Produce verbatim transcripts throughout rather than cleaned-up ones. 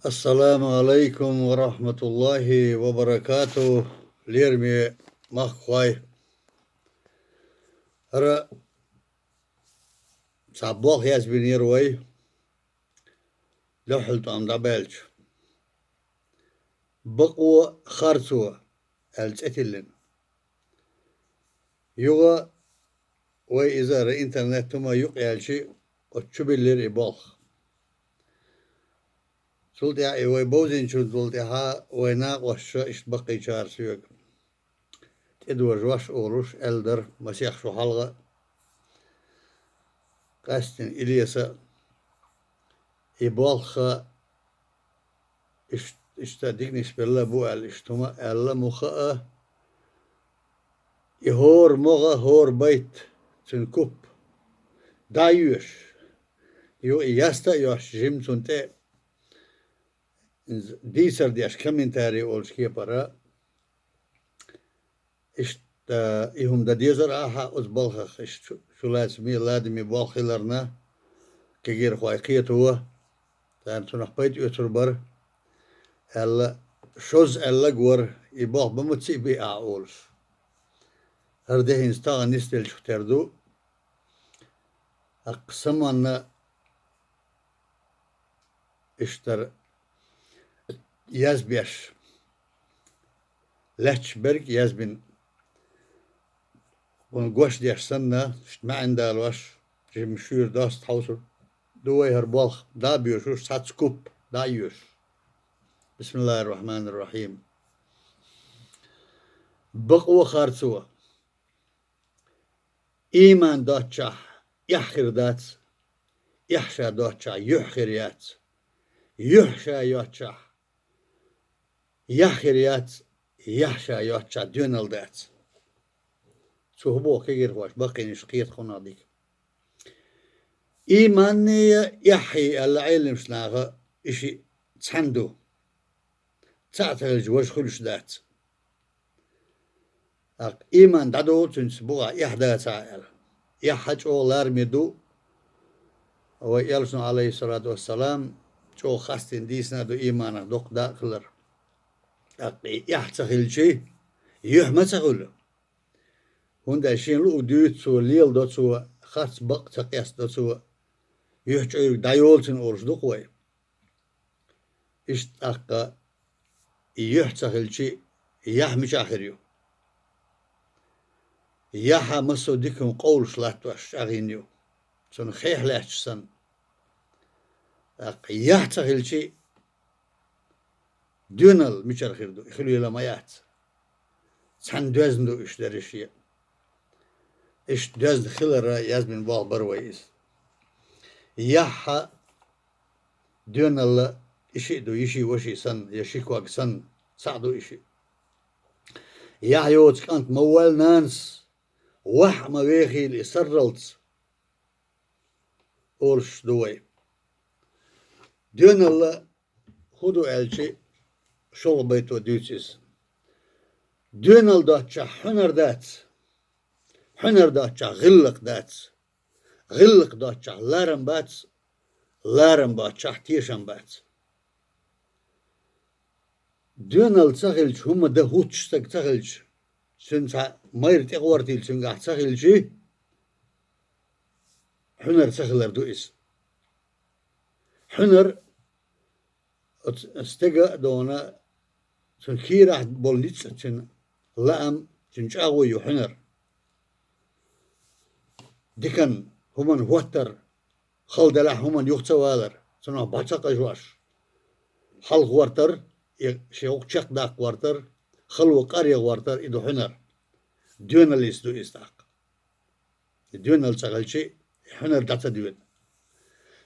Ассаламу Ӏалайкум ва рахьматуллахӀи ва баракатухӀ, лераме махкахой. ХӀара цхьа болх язбинера вай, дуьххьал тӀом дӀабаьлча. «Бакъо, харцо» аьлла цӀе тиллина. Юха вай иза ара интернет хӀума юкъаялча, оцу чу биллира и болх. Цул тӀаьхьа и вай бовзинчул тӀаьхьа вай накъосташа иштта баккхийчара соьга, тӀедожош олуш, аьлла дара масех шу хьалха а, къаьсттина Илеса а, и болх иш-, иштта дика нисбелла бу аьлла, иштта хӀума аьлла, муха а, и хӀора могӀа, хӀора байт, цуьнан куп дӀа а йоьшуш, юха и яста а йоьшуш, жима цунна тӀе дийцар деш, комментарий олучу кепара, иштта и хӀума дан дезара ахьа оцу балхах, иштта шу, шу лаьцна ме ладаме болх хиларна, кегийрхой кхето, царна цунах пайда оьцур бара, аьлла, шозза аьлларг вара, и болх бан маца а бе ахьа олуш. ХӀара де хӀинца тахана нисделлачух тера ду, тӀаккха саманна иштта язбеш, лаьтташ берг а язбина, хӀунда гуш деш санна, иштта маьӀна далош, жима шуьйра доста хьовсур ду вай хӀара болх дӀа а боьшуш, цхьацца куп дӀа а йоьшуш. Бисмиллахир-рахманир-рахим. Бакъо, харцо. Ийман доцчохь эхь хир дац, эхь ша доцчохь юьхь хир яц, юьхь ша йоцчохь яхь хир яц, яхь ша йоцчохь доьналла дац. Цо хӀун боху кегийрхоша, баккхийнаш кхета кхунах дика. Ийманний, эхьий аьлла Ӏеламнаха, и шиъ цхьаьна ду. Цхьаъ ца хилча, важа хуьлуш дац. ТӀаккха ийман дӀадолу цуьнца бухахь эхь дацахь аьлла. Эхь чӀогӀа лараме ду, вай элчано, Ӏалайхиссалату вассалам, чӀогӀа хастийна дийцина а ду ийманах доккха дакъа хилар. ТӀаккха и эхь ца хилчий, юьхь ма ца хуьлу. ХӀунда аьлча шена луъург дуьйцу цо, леладо цо, харц бакъ ца къестадо цо, юьхь чӀуьйриг дӀайолу цуьнан олуш ду-кх вай. Иштта тӀаккха и юьхь ца хилчий, яхь мичахь хир ю? Яхь массо а дика хӀума къовлуш латтош чӀагӀйина ю, цунна хьехь лаьтташ санна. ТӀаккха яхь ца хилчий, доьналла мичара хир ду? И хуьлийла ма яц. Цхьаьна доьзна ду уьш дерриш а. Иштта доьзна хиларна язбина болх бара вай иза. Яхь а, доьналла а и шиъ ду, йиший-воший санна, я ши ког санна, цхьаъ ду и шиъ. Яхь йоцу кӀант ма воьлла нанас, вахь а ма вехийла и сарралц, олуш ду вай. Доьналла хӀун ду аьлча, шолгӀа байто дуьйцу иза. Доьналла доцчохь хьуьнар дац, хьуьнар доцчохь гӀиллакх дац, гӀиллакх доцчохь ларам бац, ларам боцчохь тешам бац. Доьналла ца хилча, хӀумма дан хӀуттуш стаг ца хилча, цуьнан цхьа майра тӀегӀортийла цуьнгахь ца хилчий, хьуьнар ца хилар ду иза. Хьуьнар оцу стеган а, дона, цуьнан кийрахь болу ницкъ, цуьнан лаам, цуьнан чӀагӀо ю хьуьнар. Диканна, хӀуманна хӀоттар, хала делахь хӀуманна юха ца валар, цунах бӀо ца къажош, хьалха гӀортар, и шен гӀуллакх чекхдаккха гӀортар, хало къаръян гӀортар, и ду хьуьнар. Доьналлица ду иза тӀаккха. И доьналла ца хилчий, и хьуьнар дӀа ца доьду.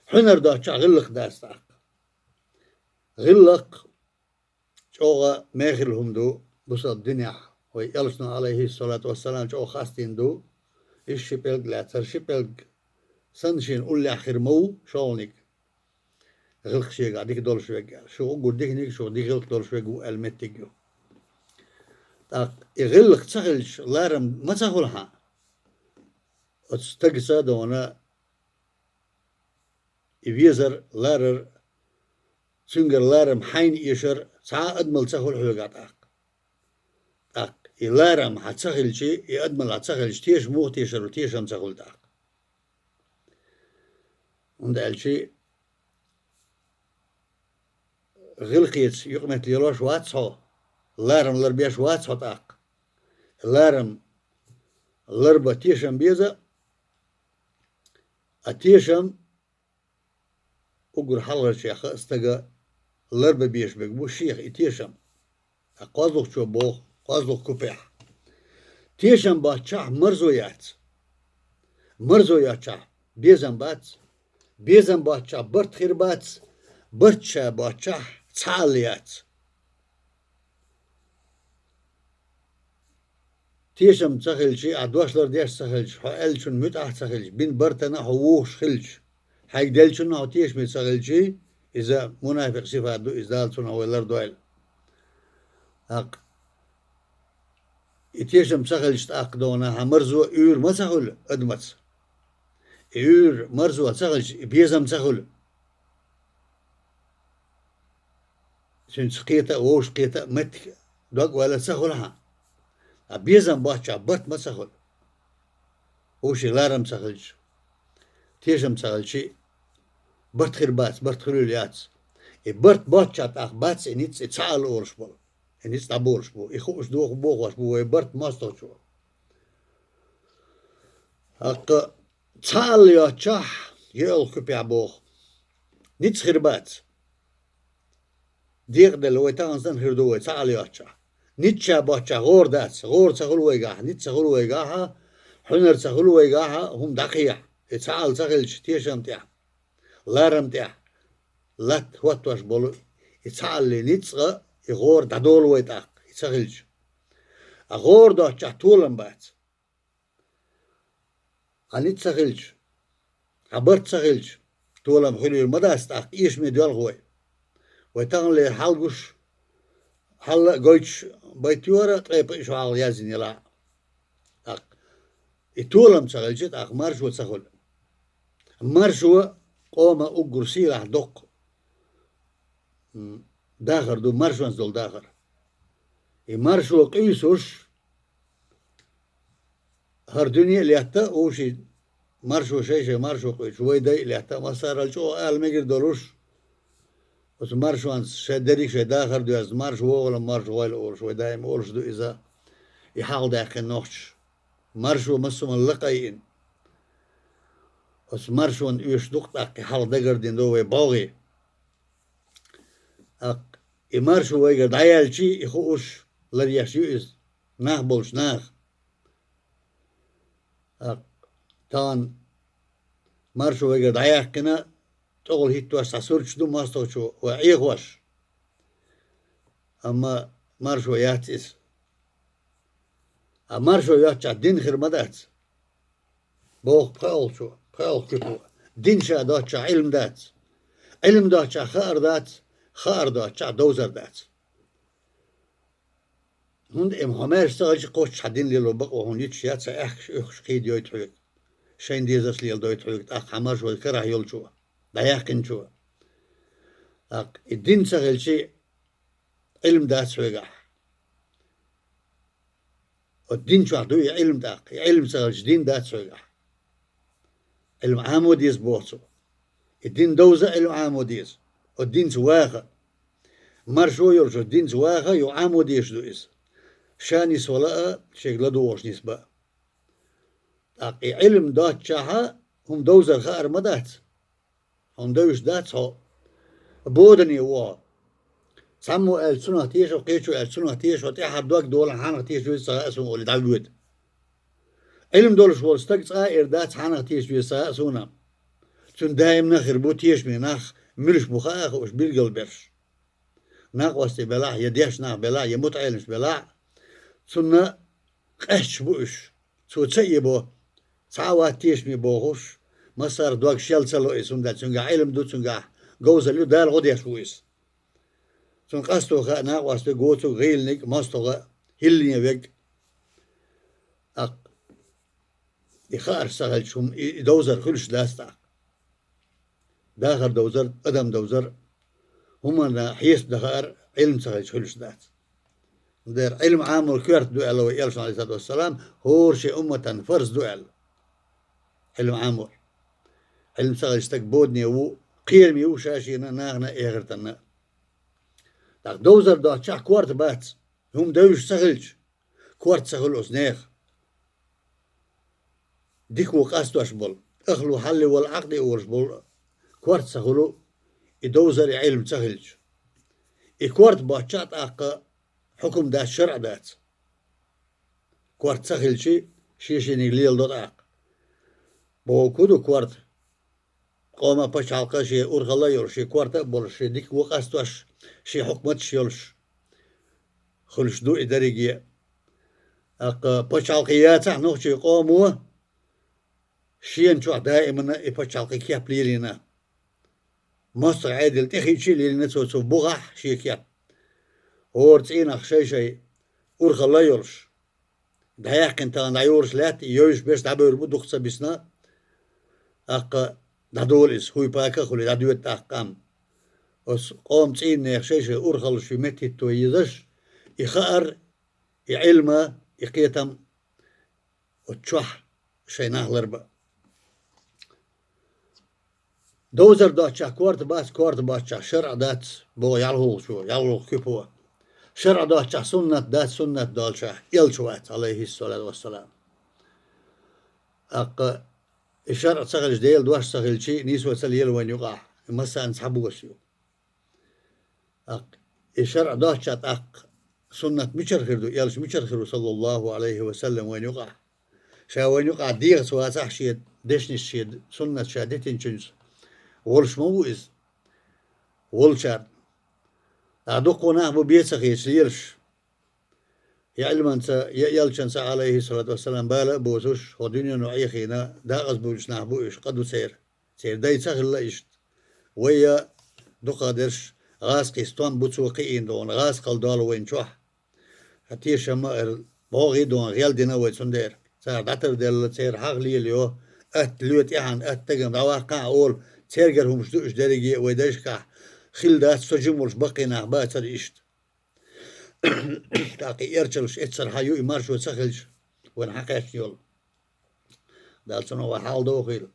Хьуьнар доцчохь гӀиллакх дац тӀаккха. ГӀиллакх чӀогӀа мехала хӀума ду бусалба динехь, вай элчано, Ӏалайхиссалату вассалам, чӀогӀа хастийна ду. Иза ши пӀелг лаьцара, ши пӀелг санна шена уллехь хир ма ву шолгӀаниг. ГӀиллакх шегахь дика долуш верг аьлла. Шух уггар диканиг, шух дика гӀиллакх долуш верг ву аьлла меттиг ю. ТӀаккха и гӀиллакх ца хилча, ларам ма ца хуьлу хьан. Оцу стагца, дона, и везар, ларар цуьнгара ларам хьайна эшар цхьа а адамал ца хуьлу хьоьгахь тӀаккха. ТӀаккха и ларам хьан ца хилчи, и адамал хьан ца хилча, тешам муха тешар ву, тешам ца хуьлу тӀаккха. ХӀунда аьлча гӀиллакхеца юкъаметтиг лелош вац хьо, ларам ларбеш вац хьо тӀаккха. Ларам ларба тешам беза, а тешам уггар хьалхарчех а стага ларба безаш берг бу шех и тешам. Ткъа кхозлагӀчо боху, кхозлагӀа купехь: тешам боцчохь марзо яц. Марзо йоцчохь безам бац. Безам боцчохь барт хир бац. Барт ша боцчохь цхьаалла яц. Тешам ца хилчи, ахь дош лардеш ца хилча, хьо аьллачун муьтӀахь ца хилча, бина бартана хьо вухуш хилча, хьайга деллачунна хьо тешаме ца хилчи, иза мунафикъ сифат ду, иза Дала цунах вай лардойла. ТӀаккха и тешам ца хилча тӀаккха догӀу хьан марзо уьйр ма ца хуьлу адамаца. И уьйр марзо ца хилча, и безам ца хуьлу. Цуьнца кхета а, вовшах кхета а меттиг, дог ойла ца хуьлу хьан. А безам боцчохь барт ма ца хуьлу. Вовшийн ларам ца хилча, тешам ца хилчи, барт хир бац, барт хуьлийла яц. И барт боцчохь тӀаккха бац и ницкъ, и цхьаалла олуш болу. И ницкъ дӀаболуш бу. И хууш доху бохош бу вай барт мостагӀчо. ТӀаккха цхьаалла йоцчохь, йоьалгӀа купехь боху, ницкъ хир бац. Декъаделла вай тахана санна хир ду вай цхьаалла йоцчохь. Ницкъ ша боцчохь гӀора дац, гӀора ца хуьлу вайгахь, ницкъ ца хуьлу вайгахь, хьуьнар ца хуьлу вайгахь, хӀума дӀакхехьа. И цхьаалла ца хилча, тешам тӀехь, ларам тӀехь латта хӀоттош болу и цхьааллин ницкъ а, и гӀора дӀадолу вай тӀаккха, и ца хилча. А гӀора доцчохь толам бац. Хьан ницкъ ца хилча, хьан барт ца хилча, толам хуьлийла ма дац тӀаккха, эшаме доьлху вай. Вай таханлера хьал гуш, хьал а гойтуш байт йора, ткъе пхи шо хьалха яздина елахь а. ТӀаккха и толам ца хилча, тӀаккха маршо ца хуьлу. Маршо къоман уггар сийлахь доккха м, дахар ду, маршонца долу дахар. И маршо къуьйсуш, хӀара дуьне а летта, вовшийн маршо шай-шай маршо къуьйсуш, вай дай а летта, массарал чӀогӀа ала мегар долуш, оцу маршонца шайн дерриг шайн дахар доьзна, марша вогӀула, марша гӀойла олуш, вай даим олуш ду иза. И хьалха даьккхина нохчаша маршо массо а лакхайина. Оцу маршонна оьшуш дукха тӀаккха и хьалха дагардина ду вай бӀогӀий. ТӀаккха и маршо вайгара дӀаяьлчий, и хууш ларъеш ю иза нах болчу наха. ТӀаккха тахана маршо вайгара дӀаяьккхина, тӀехула хӀиттош цхьа сурташ ду мостагӀчо вай Ӏехош. Амма маршо яц иза. А маршо йоцчохь дин хир ма дац. Боху пхоьалгӀачо, пхоьалгӀа куьпо. Дин ша доцчохь Ӏилма дац. Ӏилма доцчохь хаар дац, хаар доцчохь довзар дац. ХӀунда аьлча хьо маьрша ца хилча кхоччуш хьан дин лело бакъо хьуна йиташ яц, хьан аьхкаш, уьхкаш кхийдайойта хьоьга. Шайн дезарш леладойта хьоьга, тӀаккха хьан маршо карахь йолчо, дӀаяьккхинчо. ТӀаккха и дин ца хилчи, Ӏилма дац хьоьгахь. Оцу дин чохь ду и Ӏилма тӀаккха. И Ӏилма ца хилча, дин дац хьоьгахь. Ӏилма Ӏамо деза боху цо. И дин довза а Ӏилма Ӏамо деза. Оцу динца ваха а. Маршо йолуш оцу динца ваха а, юха Ӏамо дезаш ду иза. Ша нисвала а, шега ладугӀуш нисба а. ТӀаккха и Ӏилма доцчохь а хӀума довзар хаар ма дац. Хьуна девзаш дац хьо. Бодане ву хьо. Цхьаммо аьлча цунах теша, кхечо аьлча цунах теша, хьо тӀаьхьара дог долахь, хьанах теша веза ца хаьа суна олий дӀавоьду. Ӏилма долуш волу стаг цкъа а эр дац, хьанах теша веза ца хаьа суна. Цуьнан даимна а хир бу тешаме нах, муьлш бу хаа а хууш, билгалберш. Накъостий белахь, я дешна нах белахь, я мутаӀеламаш белахь, цунна къаьсташ бу уьш. Цо ца эбо, цхьа а вац тешаме бохуш, массара дог шел ца ло иза, хӀунда аьлча цуьнгахь Ӏилма ду, цуьнгахь говзалла ю, Дала гӀо деш ву иза. Цунна къасто хаьа накъостий, гоцург, гӀийланиг, мостагӀа, хӀиллане верг. ТӀаккха и хаарш ца хилча хӀума, и, и довзар хуьлуш дац тӀаккха. Дахар довзар, адам довзар, хӀуманна хьесап дан хаар Ӏилма ца хилча хуьлуш дац. Дера Ӏилма Ӏамор коьрта ду аьлла вай Элчано, Ӏалайхи ссалату вассалам, хӀора шен умматан фарз ду аьлла. Ӏилма Ӏамор. Ӏилма ца хилча стаг бодане ву, кхераме ву ша шена, нахана, эхартана. ТӀаккха довзар доцчохь корта бац, хӀума девзаш ца хилча, корта ца хуьлу оцу нехан. Дика ву къастош болу, ахлу хьалли вал Ӏакъди олуш болу, корта ца хуьлу, и довзар, и Ӏилма ца хилча. И корта боцчохь тӀаккха хьукум дац, шарӀ дац. Корта ца хилчи, шен-шениг леладо тӀаккха. Бохург хӀун ду корта? Къоман пачхьалкх шен урхалла а йолуш, шен корта а болуш, шен дика ву къастош, шен хьукматаш а йолуш хуьлуш ду и дерриге. ТӀаккха пачхьалкх яцахь нохчийн къомо, шена чохь даимана и пачхьалкхан кеп лелийна. МостагӀа Ӏедал тӀехиъча а лелийна цо цу бухахь шен кеп. ХӀора цӀийнах шай-шай урхалла а йолуш, дӀаяьккхина тахана дӀайолуш лаьтта, йовзаш берш дӀабевр бу, дукха ца бисна, тӀаккха дӀадолу иза, хӀуй пака а хуьлий, дӀадоьду тӀаккха къам. Оцу къоман цӀийнан нехан шай-шай урхаллаш ю меттахӀитто езаш, и хаар, и Ӏилма, и кхетам оцу чохь шайн нах ларба. Довзар доцчохь корта бац, корта боцчохь шарӀ дац, боху ялхалгӀачо, ялхалгӀа куьпо. ШарӀ доцчохь суннат дац, суннат доцчохь элча вац, Ӏалайхи ссалату вассалам. ТӀаккха и шарӀ ца хилча, Делан дош ца хилчи, нийсо ца лела вайна юкъахь, и массарна цхьабосса ю. ТӀаккха и шарӀ доцчохь тӀаккха суннат мичара хир ду, элча мичара хир ву, саллаллаху Ӏалайхи ва саллам, вайна юкъахь? Ша вайна юкъахь дегӀаца вацахь, шен дешнаш, шен суннат ша дитинчуьнца волуш ма ву иза. Волчарна. Ткъа дуккха нах бу бен ца хеташ лелаш. Я Ӏилманца, я элчанца, Ӏалайхи ссалату вассалам, бала а боцуш, хӀокху дуьнено Ӏехийна, декъазбуьйлуш нах бу уьш, къа ду церан. Церан дай ца хилла иштта. Вай я дукхахдерш гӀазкхийн стом бу цо кхиийна догӀу, гӀазкхалла долу вайна чохь. Ткъа тешам ма эр, бӀогӀий догӀу гӀел дина вай цундела. Цара дӀатарделла, церан хьагӀ лелайо, атта лоь тӀаьхьа, атта дагам дӀаваккхахь а олу, цергара хӀумаш ду уьш дерриге а вай дайшкахь, хилла дац, со жима волуш баккхий нах бацара иштта. ТӀаккха и эрчаллаш эццара хьан ю, и маршо ца хилча, вайна хьакхаьчна йолу. Дала цунах вай хьал дохийла.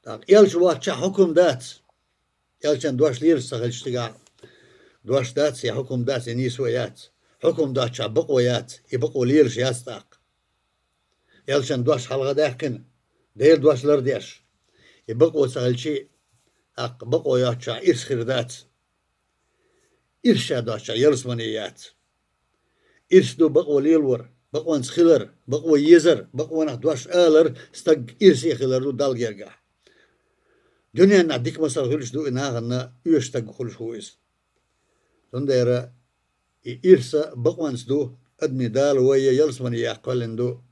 ТӀаккха элча воцчохь хьукум дац. Элчан дош лелаш ца хилча цигахь, дош дац, я хьукум дац, я нийсо яц. Хьукум доцчохь бакъо яц, и бакъо лелаш яц тӀаккха. Элчан дош хьалха даьккхина, Делан дош лардеш. И бакъо ца хилчи, тӀаккха бакъо йоцчохь ирс хир дац. Ирс ша доцчохь ялсамане яц. Ирс ду бакъо лелор, бакъонца хилар, бакъо езар, бакъонах дош алар, стаг ирсе хилар ду Далла гергахь. Дуьненна дика масал хуьлуш ду и нахана, оьшуш стаг хуьлуш ву иза. Цундела и ирс бакъонца ду, адамийн Дала вай ялсамане яккха кхоьллина ду.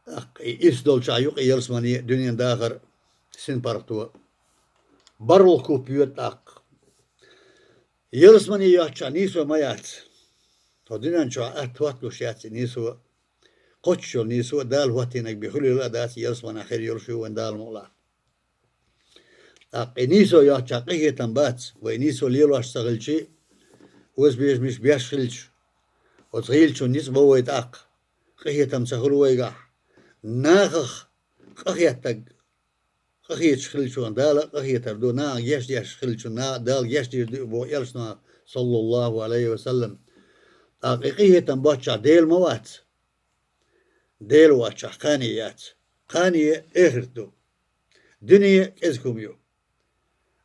ТӀаккха и ирс долчохь юкъа ялсамане, дуьненан дахар, синпаргӀато. БархӀалгӀа куп йоьду тӀаккха. Ялсамане йоцчохь нийсо ма яц. Тхо дуьнен чохь атта хӀотталуш яц и нийсо. Кхоччуш йолу нийсо Дала хӀоттийнарг бен хуьлийла а дац, ялсаманехь хир йолуш ю вайн Дала мукъалахь. ТӀаккха и нийсо йоцчохь къинхетам бац, вай нийсо лелош ца хилчи, озабежамаш беш хилча, оцу гӀийлачун ницкъ бо вай тӀаккха, къинхетам ца хуьлу вайгахь. Нахах къахеттарг, къахеташ хилчунна Дала а къахетар ду, нахах гечдеш хилчунна Дала гечдийр ду боху элчано, саллаллаху Ӏалайхи ва саллам. ТӀаккха и къинхетам боцчохь Дела ма вац. Дела воцчохь кхане яц. Кхане эхарт ду. Дуьне кӀезиг хӀума ю.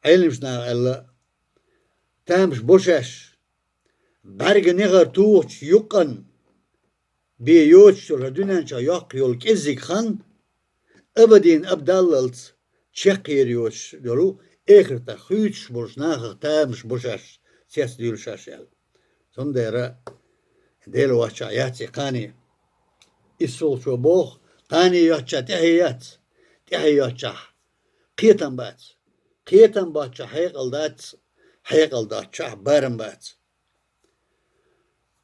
Ӏеламнаха аьлла, тамаш бо шаьш, бӀаьрган негӀар тухучу юккъан бен йоцуш йолу дуьнен чохь йоккха йолу кӀеззиг хан, абадийн абадаллалц чекхъер йоцуш йолу, эхартах хуьйцуш болчу нахах тамаш бо шаьш, цецдуьйлу шаьш аьлла. Цундела Дела воцчохь яц и кхане. Иссолчо боху, кхане йоцчохь тӀаьхье яц, тӀаьхье йоцчохь кхетам бац. Кхетам боцчохь хьекъал дац, хьекъал доцчохь барам бац.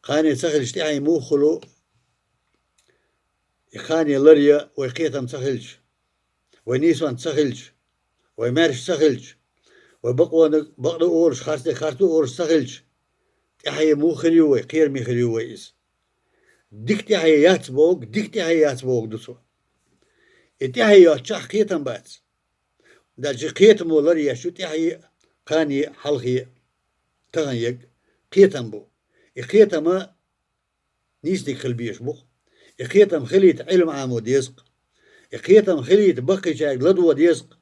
Кхане ца хилча тӀаьхье муха хуьлу? И кхане ларъян вай кхетам ца хилча, вай нийсонца ца хилча, вай маьрша ца хилча, Бакъонаг бакъ ду олуш, харцдерг харц ду олуш ца хилча, тӀаьхье муха хир ю вай, кхераме хир ю вай иза. Дика тӀаьхье яц боху, дика тӀаьхье яц боху ду цо. И тӀаьхье йоцчахь кхетам бац. Даже кхетамо лар еш ю тӀаьхье а, кхане а, хьалхе а, таханега кхетам бу. И кхетама нийсаниг хила безаш бу-кх. И кхетам хилийта Ӏилма Ӏамо деза-кх. И кхетам хилийта баккхийчаьрга ладогӀа деза-кх.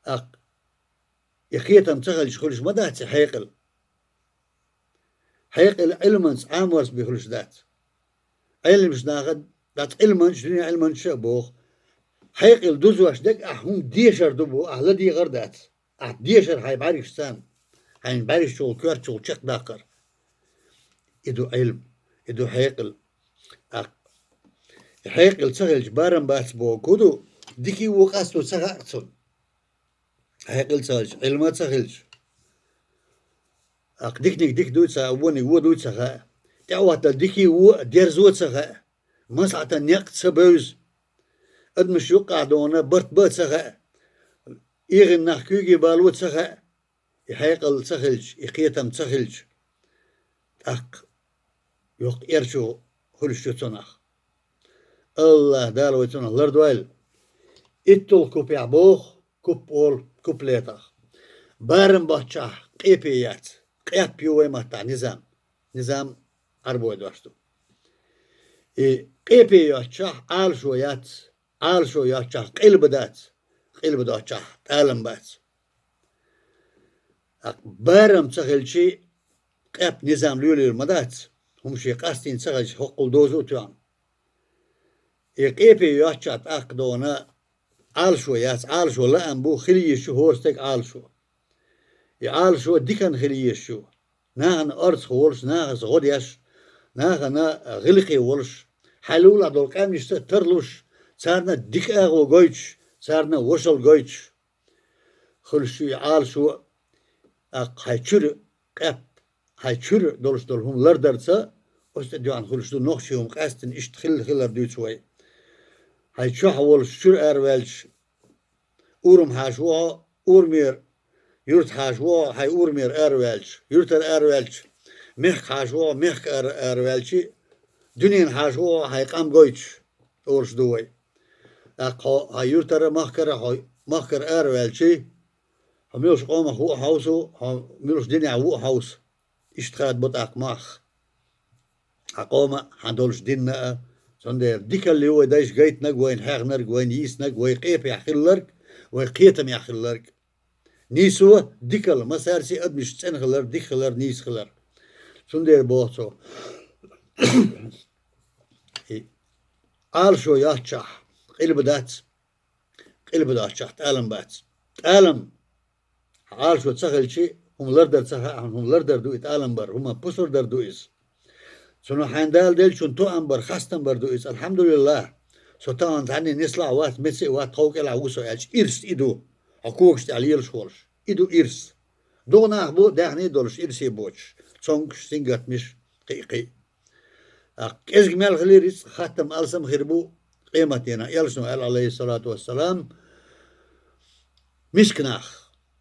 ТӀаккха и кхетам ца хилча хуьлуш ма дац и хьекъал. Хьекъал Ӏилманца Ӏаморца бен хуьлуш дац. Ӏелимчу наха, дац Ӏилманча, дуьнен Ӏилманча а боху: хьекъал дузош дерг ахь хӀума дешар ду бу, ахь ладийгӀар дац. Ахь дешар хьайн бӀаьргашца, хьайн бӀаьргашчул, коьртачул чекхдаккхар. И ду Ӏилма, и ду хьекъал. ТӀаккха и хьекъал ца хилча барам бац боху хӀун ду? Дика а, вон а къасто ца хаьа цунна. Хьекъал ца хилча, Ӏилма ца хилча. ТӀаккха диканиг дика дуй ца хаьа, вониг вон дуй ца хаьа. ТӀаьхьа хӀоттал дика а, вон а дерзо ца хаьа. Маслахьатан некъ ца бевза. Адамаш юккъахь догӀна барт бан а ца хаьа. ЭгӀина нах куьйге бало ца хаьа. И хьекъал ца хилча, и кхетам ца хилча, тӀаккха йоккха эрчо хуьлуш ю цунах. АллахӀ Дала вай цунах лардойла. ИтталгӀа купехь боху, куп олу куплетах: барам боцчахь къепе яц, къепе ю вай маттахь низам. Низам Ӏарбойн дош ду. И къепе йоцчахь Ӏалашо яц, Ӏалашо йоцчахь къилба дац, къилба доцчахь тӀалам бац. ТӀаккха барам ца хилчи, къепе низам лелийла ма дац, хӀума шен къастийна ца хилча, хӀоккхул доза а тоьхна. И къепе йоцчахь тӀаккха догӀна Ӏалашо яц, Ӏалашо лаам бу, хила езаш ю хӀора стеган Ӏалашо. И Ӏалашо диканна хила езаш ю. Нахана орцах волуш, нахаца гӀо деш, нахана гӀиллакхе волуш, хьайн лулахь долу къаьмнашца а тарлуш, царна дика агӀо гойтуш, царна вошалла гойтуш. Хуьлуш ю и Ӏалашо а, тӀаккха хьайн чуьра къепе, хьайн чуьра долуш долу хӀума лардарца, оцу тӀе доьгӀна хуьлуш ду нохчийн хӀума къаьстина иштта хилла хилар дуьйцу вай. Хьайн чохь волуш чуьра араваьлча, урам хьаша ву хьо, урамера, юьрта хьаша ву хьо, хьайн урамера араваьлча, юьртара араваьлча, мехка хьаша ву хьо, мехка ара, араваьлчи, дуьненан хьаша ву хьо, хьайн къам гойтуш, олуш ду вай. ТӀаккха хьо хьайн юьртара, махкара, хьо махкара араваьлчи, хьо муьлхачу къомах ву а хьовсу, хьо муьлхачу динехь ву а хьовсу. Иштта хадабо тӀаккха мах. Хьан къома а, хьан долуш динна а, цундела дикалла ю вай дайша гайтинарг, вайна хьехнарг, вайна йийцинарг, вай къепехь хилларг, вай кхетамехь хилларг. Нийсо дикалла, массаьрца а адамаш цӀена хилар, дика хилар, нийса хилар. Цундела боху цо: и Ӏалашо йоцчахь къилба дац, къилба доцчахь тӀалам бац. ТӀалам Хьан Ӏалашо ца хилчи, хӀума лардар ца хаьа хьуна, хӀума лардар ду и тӀалам бар, хӀума пусар дар ду иза. Цунах хьайна Дала деллачун тоам бар, хастам бар ду иза. Алхьамдулиллах, со тахана цхьанне нислахь вац, меца а вац, тхов кӀелахь ву со аьлча, ирс и ду. Хьо когаш тӀехь лелаш волуш. И ду ирс. Дукха нах бу, даьхний а долуш, ирсе боцуш. Цомгаш, сингаттамаш, кхин а, кхин а. ТӀаккха кӀезиг мел хилира иза, хаттам алсам хир бу, къематдийнахь элчано аьлла, Ӏалайхиссалату вассалам, миска нах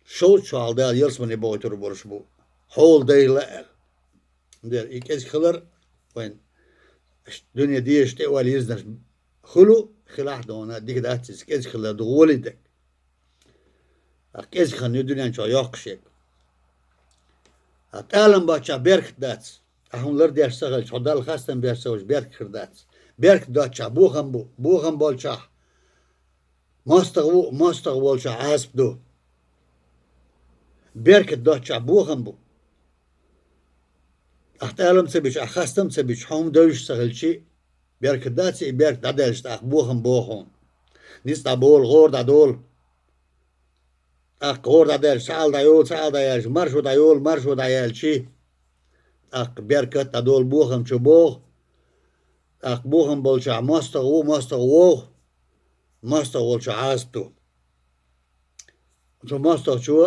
шовзткъа шо хьалха Дала ялсамане бохуьйтур болуш бу, хьола дайла аьлла. Дера и кӀезиг хилар вайн дуьне дезаш тӀе а ваьлла йирзинарш хуьлу, хилахь а дона, дика дац иза, кӀезиг хилар ду гӀоле дерг. ТӀаккха кӀезиг хан ю дуьнен чохь йоккхуш ерг. ТӀаккха тӀалам боцчахь беркат дац. Ахь хӀума лардеш ца хилча, хьо Далла хастам беш ца хилча, беркат хир дац. Беркат доцчахь бохам бу, бохам болчахь мостагӀа ву, мостагӀа волчохь Ӏазап ду. Беркат доцчахь бохам бу. Ахь тӀалам ца бича, ахь хастам ца бича, хьо хӀума девзаш ца хилчи, беркат дац, и беркат дӀадаьлча тӀаккха бохам боху хьуна. Ницкъ дӀаболу, гӀора дӀадолу. ТӀаккха гӀора дӀадаьлча, цхьа Ӏала дӀайолу, цхьа Ӏала дӀаяьлча, маршо дӀайолу, маршо дӀаяьлчи, тӀаккха беркат дӀадолу, бохам чу боху. ТӀаккха бохам болчохь мостагӀа ву, мостагӀа вогӀу, мостагӀа волчохь Ӏазап ду. Цу мостагӀчо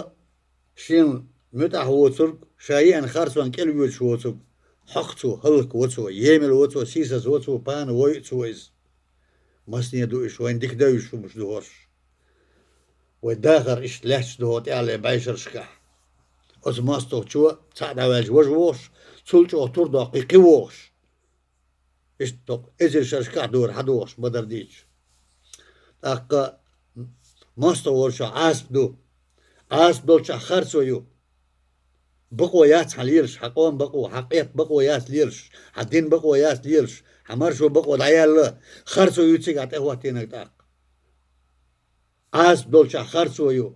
шена муьтӀахь воцург, ша еана харцонна кӀел воьдуш воцург, хьокху цо, хӀаллакво цо, емал во цо, сийсаз во цо, пана войу цо иза. Масане ду уьш, вайна дика девзаш хӀумаш ду хӀорш. Вай дахар иштта лаьтташ ду хӀокху тӀаьххьарчу бӀешерашкахь. Оцу мостагӀчо цхьаъ дӀаваьлча важа вогӀуш, цул чӀогӀа тур доккхий кхин вогӀуш. Иштта тхо эзар шерашкахь дора хьадогӀуш ма-дарра дийцича. ТӀаккха мостагӀа волчохь Ӏазап ду. Ӏазап долчохь харцо ю. Бакъо яц хьан лелаш, хьан къоман бакъо, хьан къепе бакъо яц лелаш, хьан дин бакъо яц лелаш, хьан маршо бакъо дӀаяьлла, харцо ю цигахь тӀехӀоттийнарг тӀаккха. Ӏазап долчохь харцо ю,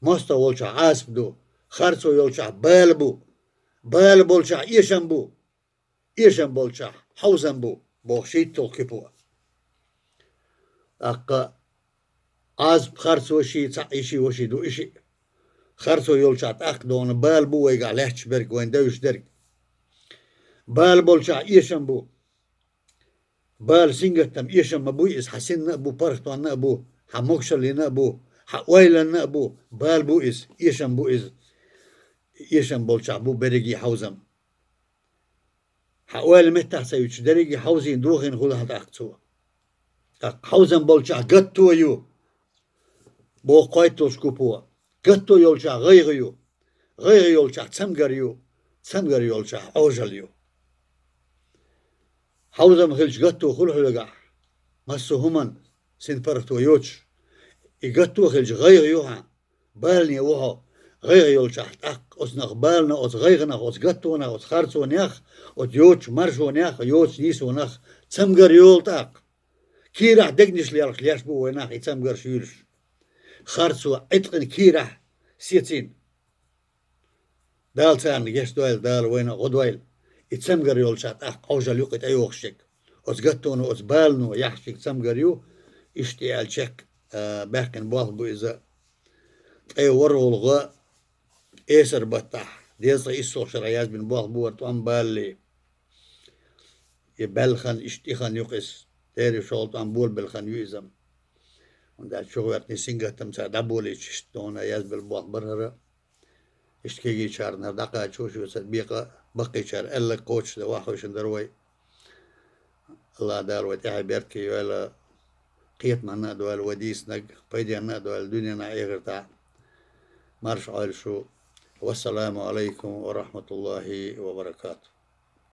мостагӀа волчохь Ӏазап ду, харцо йолчохь бала бу, бала болчохь эшам бу, эшам болчохь хьовзам бу, боху шийтталгӀа куьпо. ТӀаккха Ӏазап, харцо шиъ цхьаъ, и шиъ, вешин ду и шиъ. Харцо йолчохь тӀаккха догӀна бала бу вайгахь лаьтташ берг, вайна девзаш дерг. Бала болчохь эшам бу. Бала, сингаттам, эшам ма буй иза, хьан синна а бу, паргӀатонна а бу, хьан могушаллина а бу, хьан ойланна а бу, бала бу иза, эшам бу иза. Эшам болчохь бу берриге хьовзам. Хьан ойла меттахь ца юьтуш, дерриге хьовзийна, дохийна хуьлу хьан тӀаккха цо. ТӀаккха хьовзам болчохь гатто ю, боху кхойтталгӀачу купо. Гатто йолчохь гӀайгӀа ю, гӀайгӀа йолчохь цамгар ю, цамгар йолчохь Ӏожалла ю. Хьовзам хилча гатто хуьлу хьоьгахь, массо а хӀуманна синпаргӀато йоцуш. И гатто хилча гӀайгӀа ю хьан, балане ву хьо. ГӀайгӀа йолчохь тӀаккха оцунах баланах, оцу гӀайгӀанах, оцу гаттонах, оцу харцонех, оцу йоцучу маршонех, йоцучу нийсонах цамгар йолу тӀаккха. Кийрахь дегнаш лелхаш леш бу вай нах и цамгарш юьйлуш. Харцо Ӏиткъина кийрахь сецийна. Дала царна гечдойла, Дала вайна гӀо дойла. И цамгар йолчохь тӀаккха Ӏожалла ю кхин тӀейогӀуш ерг. Оцу гаттоно, оцу балано яхьаш ерг цамгар ю, иштта и аьлла чекх, а, баьккхина болх бу иза. Ткъе ворхӀалгӀа эсар баттахь, дезткъе иссалгӀачу шарахь язбина болх бу хӀара тӀом балале. И баьлла хан, иштта и хан ю-кх иза. Дера шолгӀа тӀом болабелла хан ю иза. ХӀунда аьлча чу гӀоьртний сингаттам цара дӀаболийча, иштта тхуна язбелла болх бара хӀара. Иштта кегийчарна хӀара дӀакхачо шу ца бекъа, баккхийчара аьлларг кхочушдан ваххуьйшина дара вай. АллахӀ Дала вай тӀаьхье беркате йойла, кхетаманна а дойла вай дийцинарг, пайденна а дойла дуьненахь, эхартахь. Марша Ӏойла шу. Вассаламу Ӏалайкум ва рахьматуллахӀи ва баракатухӀ.